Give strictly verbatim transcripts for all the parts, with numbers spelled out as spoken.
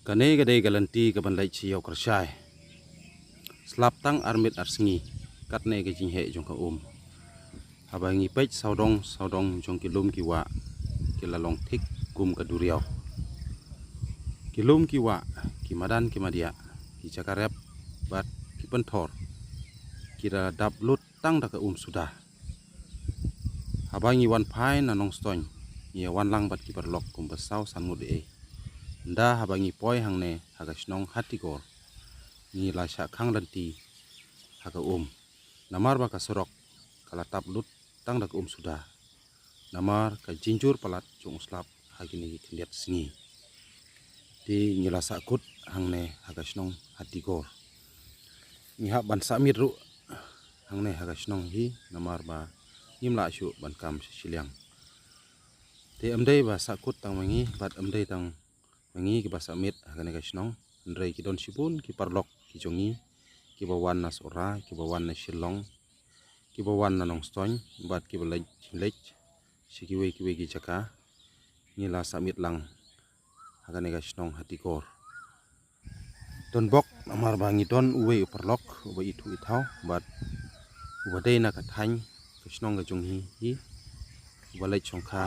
Kane ka dei ka lynti kaban leit sha ïew Kyrshai. Slap tang ar miet ar sngi, katne ka jingheh jong ka um. Haba ngi peit sawdong sawdong jong ki lum ki wah, ki la long thik kum ka duriaw. Ki lum ki wah, ki madan ki madiah, ki jaka rep bad ki pynthor, ki la dap lut tang da ka um suda. Haba ngi wan phai na Nongstoiñ, ngi ïa wan lang bad ki paralok kumba saw san ngut ei. Ynda haba ngi poi hangne ha ka shnong Hatigor, ngi la shah khang lynti ha ka um. Namar ba ka surok ka la tap lut tang da ka um suda. Namar ka jingjur palat jong u slap ha kine ki khyndiat sngi. Te ngi la sahkut hangne ha ka shnong Hatigor. Ngi hap ban sah miet ruh hangne ha ka shnong hi, namar ba ngim lah shuh ban kam sha shiliang. Te ym dei ba sahkut tang ma ngi bad ym dei tang ma ngi kiba sah miet ha kane ka shnong. Hynrei ki don shibun ki paralok ki jong ngi, kiba wan na Sohra, kiba wan na Shillong, kiba wan na Nongstoiñ bad kiba leit leit sha kiwei kiwei ki jaka. Ngi la sah miet lang ha kane ka shnong Hatigor. Don bok namar ba ngi don uwei u paralok uba ithuh ithaw bad uba dei na ka thaiñ ka shnong ka jong ngi hi, uba leit shongkha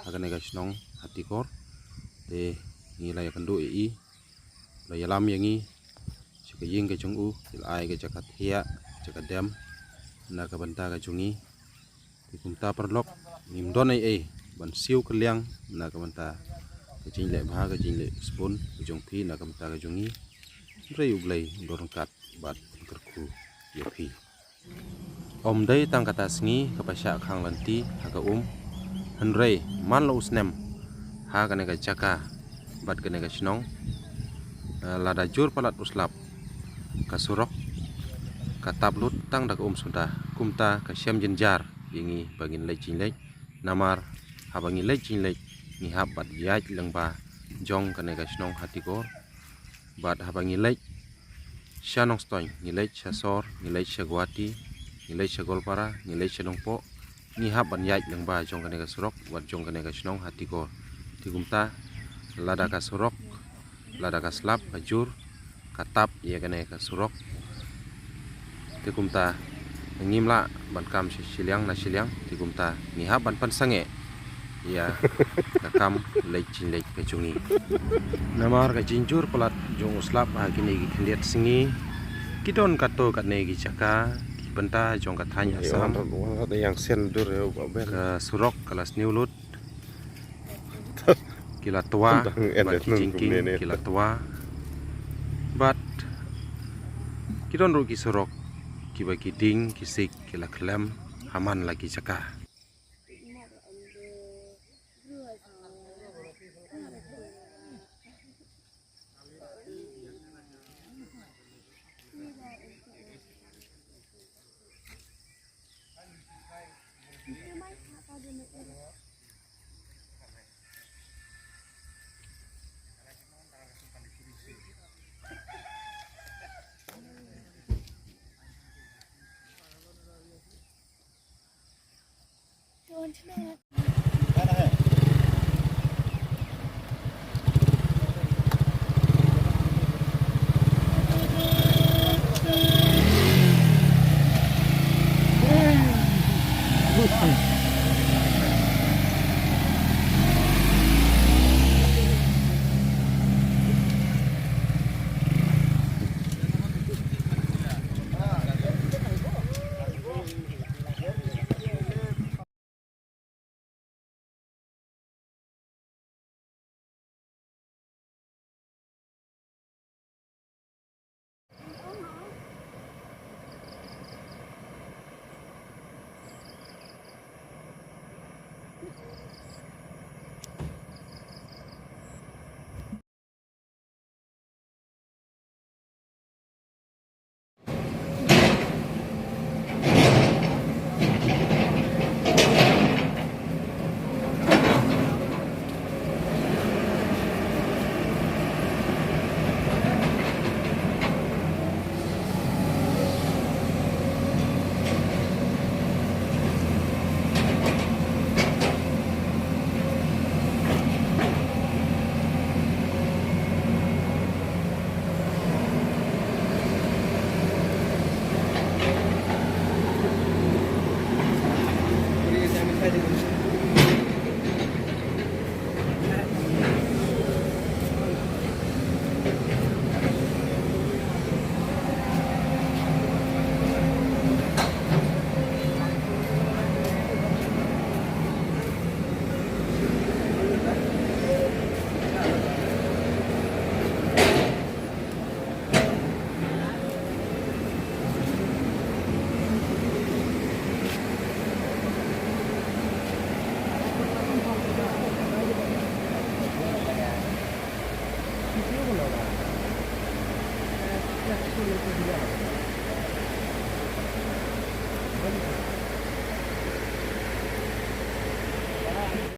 ha kane ka shnong Hatigor. Te ngi la ïakynduh ïa i, la ïalam ïa ngi sha ka ïing ka jong u, ki la ai ka jaka thiah, jaka dem na ka bynta ka jong ngi. Te kumta paralok, ngim don ei ei ban siew kylliang na ka bynta ka jingleh bha, ka jingleh spun ka jong phi na ka bynta ka jong ngi. Hynrei U Blei un don ryngkat bad un kyrkhu ïa phi. Ym dei tang kata sngi kaba shah khang lynti ha ka um, hynrei man la u snem ha kane ka jaka bad kane ka shnong, eh, lada jur palat u slap, ka surok ka tap lut tang da ka um suda. Kumta ka shem jynjar ïa ngi ba ngin leit jingleit. Namar haba ngi leit jingleit, ngi hap ban ïaid lyngba jong kane ka shnong Hatigor. Bad haba ngi leit sha Nongstoiñ, ngi leit sha Sor, ngi leit sha Guwahati, ngi leit sha Goalpara, ngi leit sha Nongpoh, ngi hap ban ïaid lyngba jong kane ka surok bad jong kane ka shnong Hatigor. Te kumta lada ka surok, lada ka slap ka jur ka tap ïa kane ka surok, te kumta ngim lah ban kam sha shiliang na shiliang. Te kumta ngi hap ban pynsangeh ïa ka kam leit jingleit ka jong ngi. Namar ka jingjur palat jong u slap ha kine ki khyndiat sngi, ki don katto katne ki jaka, ki bynta jong ka thaiñ Assam, ka surok ka la sniew lut, ki la twa bad ki jingkieng ki la twa bad ki don ruh ki surok kiba ki dieng ki siej ki la khlem ha man la ki jaka.